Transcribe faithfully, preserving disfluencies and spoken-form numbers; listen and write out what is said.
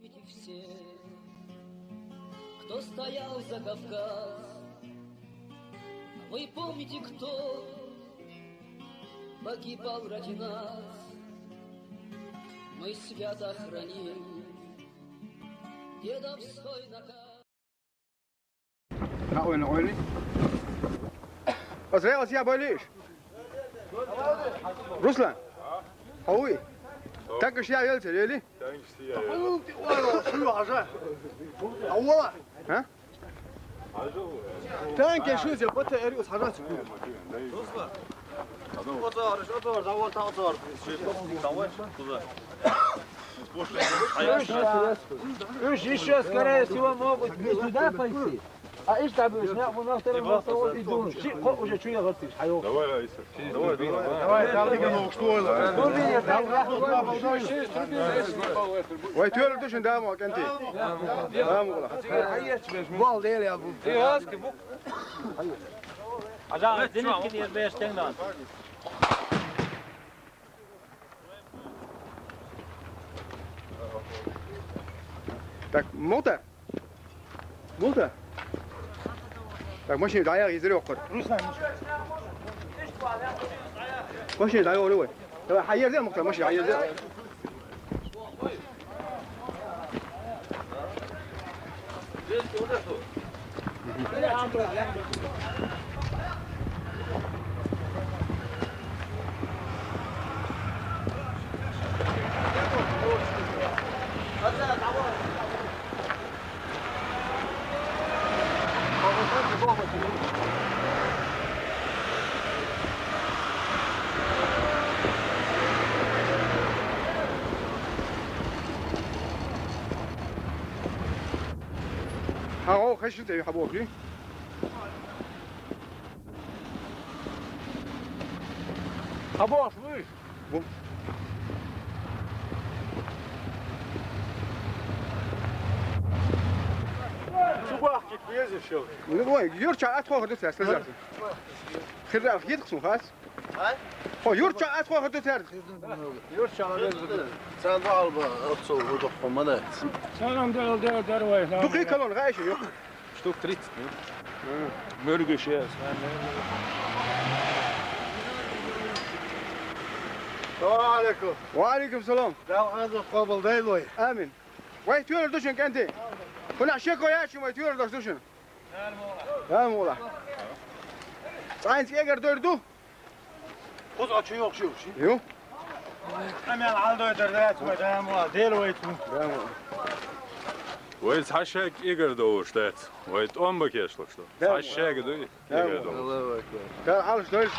Помните все, кто стоял за Кавказ. Вы помните, кто погибал ради нас. Мы свято храним дедовской наказ. Ha, oyna, oyna. Osman, Osman, böyle iş. Ruslan. Hawi. Tak iş ya, yel, yeli. Ha? Tanke şu zepete eriyor, sana çıkıyor. Ruslan. Otur, otur, otur, otur. Слушай, слушай, слушай. Слушай, еще, скорее всего, могут не сюда пойти, а и чтобы снял бы на втором вот того и думал, щи, ко-, уже чуя вот ты, а я. Давай, Раиса. Давай, давай. Давай, давай. Dur bir yerde. Vay, tüyörü düşün, tamam, kenti. Tamam, ola. Bu al değil ya bu. Ajan, demek ki diye beş tane daha. Так, мута. Мута. Так, машина даяр, изре окур. Машина даяр, ой. Давай, хайер де, мута, машина хайер де. Ha, o kaçtı, tabii, ha, bu okey. Ha, bu, bu. Bu. Subah git, yezi şey. Ne bu? Yürü, çağır, at, korkudu ses, ses. Kırlar, yedik sun, has. Ho, yurtça at qoyup öter. Yurtça. Sen de al bu, otur, bu dokuma da. Sen de al, der, der, vay. Ду кхы калон гъай ши юкъ? Штук тридцать, ну. Мөргөшө. Салам алейкум. Ва алейкум салам. Дал азы къобалдайлой. Амин. Вай, тюрдүшүн кенти. Куна шеко я чи, вай, тюрдүшүн. Дам ола. Сайынс эгер дөрдү. Къоз ачы ёкъ, ёкъ, ши. Ё? Амел алды өтер, да, тумай, дам ола, дел ой ту. Дам ола. Ой, сашак игр да уж, да. Ой, томба кешло, что? Дам ола. Сашак да игр да уж. Аллаху акбар. Да, алыш, дойш.